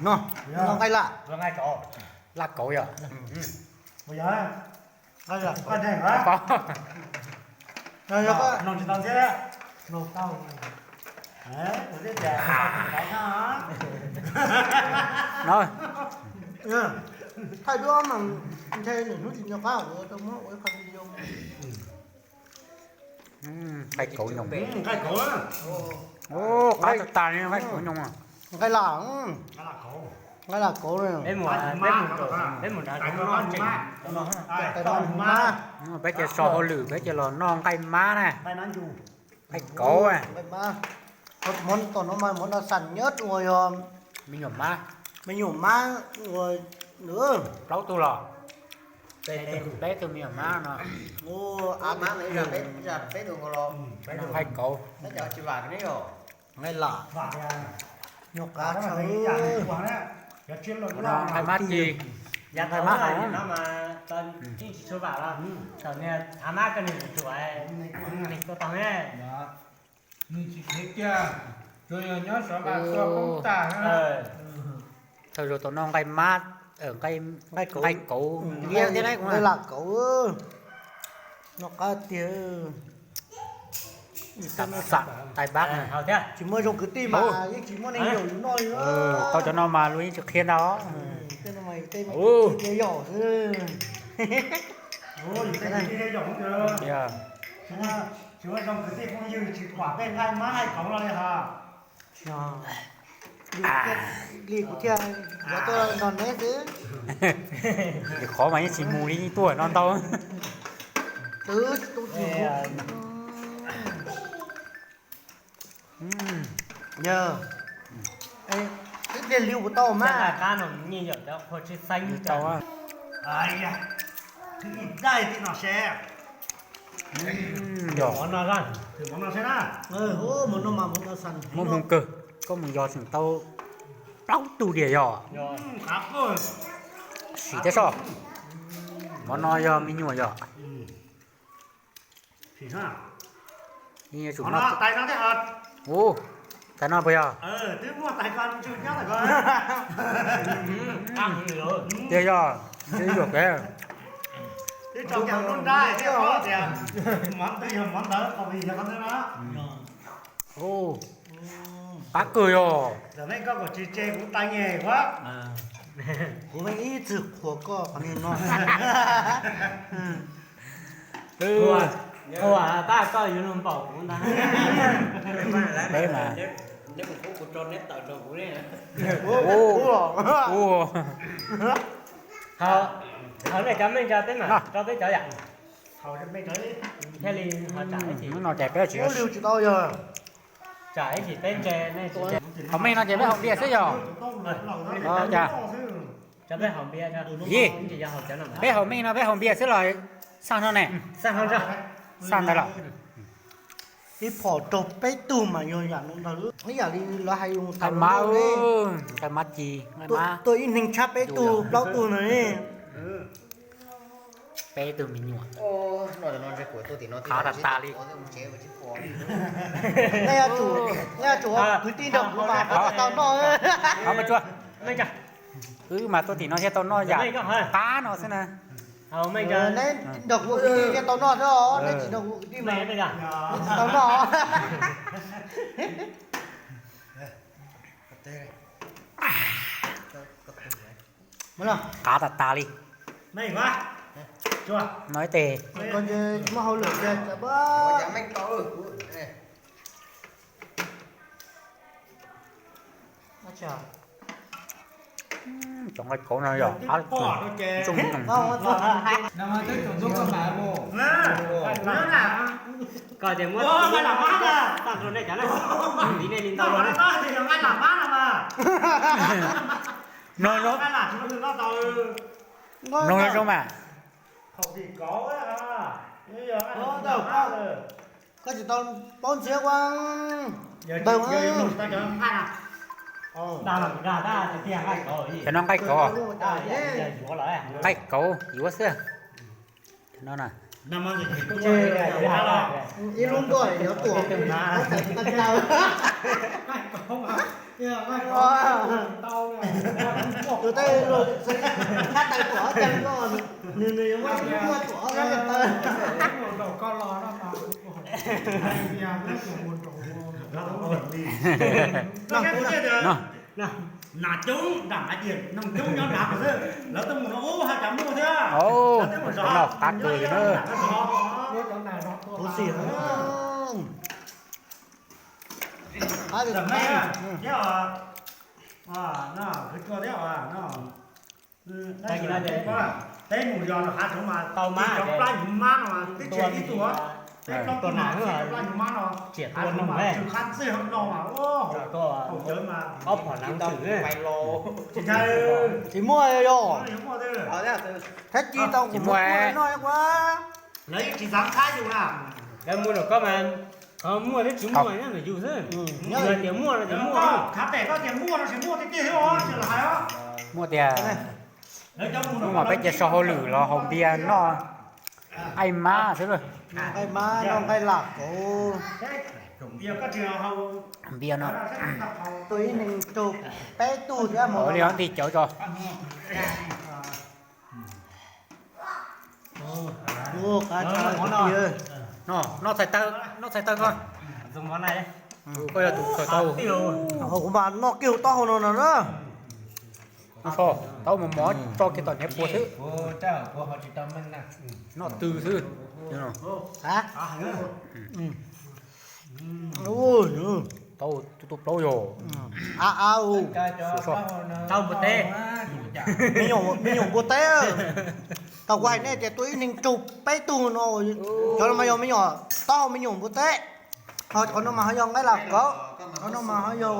No, no nqaij laj. Laj kauv yog. Nqaij laj kauv. Thaij duab mas ntshe lwm hnub tsis nco qab ua tau muab ua ib qho video. Nqaij kauv nyoos. Qab tas tas li nqaij kauv nyoos. Nqaij laj, nqaij laj kauv. Peb mus nrad, peb mus nrad, peb mus nrad. Peb cia so hauj lwm peb cia los noj nqaij mab na. Nqaij kauv. Tom no mas muab no xas nyob ua yog me nyuam mab, me nyuam mab ua plaub tug los peb tug me nyuam mab no. Nqaij kauv, nqaij lam, nyuam qab tshaj. Nqaij mab ci, nqaij mab hauv. Thaum zaum tau noj nqaij mab, nqaij kauv liab thiab na. Nqaij lam kauv, noj qab tiag. Tam xam Thaib Npab, tsis muaj zoo kwv tij mas yeej tsis muaj neeg yaum yus noj li. Tau cov no mas luag yeej tsis qhia ntau. Tej no mas tej me kwv tij yaum xwb. Tsis muaj zoo kwv tij phooj ywg tsis pom tej nqaij mab nqaij kauv no li hos. Li kuv thiaj yuav tuaj nrog neb xwb. Qhov mas yeej tsis mus li, yeej tuaj no ntau. Twb tus twb pliag li ua tau mas. Qab no nyiaj yog cov qhua tshwj xeeb tau. Twb ib daig tim no seb. Mov no, mov no seb na. Muaj hmoo kawg, koj mus yos tseem tau plaub tug diam yog. Sim thiab soj. Mov no yog me nyuam yog. Tais no puas yog? Tiag yog, yuam kev. Qab kawg yog. Kuv ib txwm qhuas koj qhov no. Qhuas tab koj yuav luag npaum kuv ntag. Peb mas. Haus nej cov meej tso peb mam rau peb cov yam. Thiaj li ho tsam ib chim. Hnub no ces peb tsis, tsam ib chim peb ntse nej. Haus meej no ces peb haus npias xwb yog. Cas peb haus npias, ib tsis yog haus cov no, peb haus meej no peb haus npias xwb los xaj no ne. Xaj ntawd los. Ib phom raug peb tug mas yog yam no ntag, ib yam li lawv hais yus ntawd. Nqaij mab, nqaij mab ci, nqaij mab. Tuaj ib neeg tshab peb tug plaub tug na. Peb tug me nyuam. Qab tas tas li. Nej yuav tsum ua kwv tij nrog kuv mas tau noj. Wb mas tuaj tim no thiaj tau noj yam qab no xwb na. Neb nrog kuv ua kwv tij thiaj tau noj xwb os, neb tsis nrog kuv ua kwv tij mas tsis tau noj. Qab tas tas li. No ib teg. Cov nqaij kauv no yog qab tsoom no. Koj tias muab tag rau nej cov na, tiv nej li ntau. Mloog zoo, mloog zoo mas. Koj tsis tau paub ntxiv ua ntawd. Cov no nqaij kauv, nqaij kauv yuav xwb. Cov no na. Ib lub ntuj yuav tuam. Tus tej xab tais tuam cev ko, nws nws yuav muab tuam taw. Nam coob nram Hav Diam, noog coob nyob nram xwb, lawv tuaj mus no ub haj tseem muaj thiab. Lawv tuaj mus zov noj qab kawg li na. Tus xim thiab, no, kwv Tsua thiab no. Peb mus yos rau hav zoov mas tau mas cov plab nyuv mab no mas twb tsis ib tug, peb plaub tug mas cov plab nyuv mab no, hav zoov mas tsw qab txij no mas, haus cawv mas ob phom neev xwm. Tsis ntshai, tsis muaj yog. Thaib ci tau kuv muaj no ua. Lawv yeej tsis xav qab yus na. Lawv mus lawm koj mas, muaj thiab tsis muaj nyob ntawm yus xwb. Yog tias muaj no ces muaj, khav pem koj tias muaj no ces muaj tiag tiag os, tsis los hais os. Muaj tiag. Hnub no peb cia so hauj lwm los haus npias noj nqaij mab xwb lauj. Nqaij mab, noj nqaij lam kauv. Npias no. Tus ib neeg raug peb tug thiab mus li nti cawv tso. Noj txhais taw, noj txhais taw koj. Koj yog tus txhais taw. Hauv kuv mas noj kiag taub hau no no na. Noj so, taub mos mos tso kiag tom niag puas xwb. Noj tw xwb. Taub tu plaub yog. Taub npua teb. Me nyuam npua teb. Tau kuv hais nej tias tus ib neeg raug peb tug no, cov no mas yog me nyuam, taub hau me nyuam npua teb. Ho qhov no mas ho yog nqaij lam kauv, qhov no mas ho yog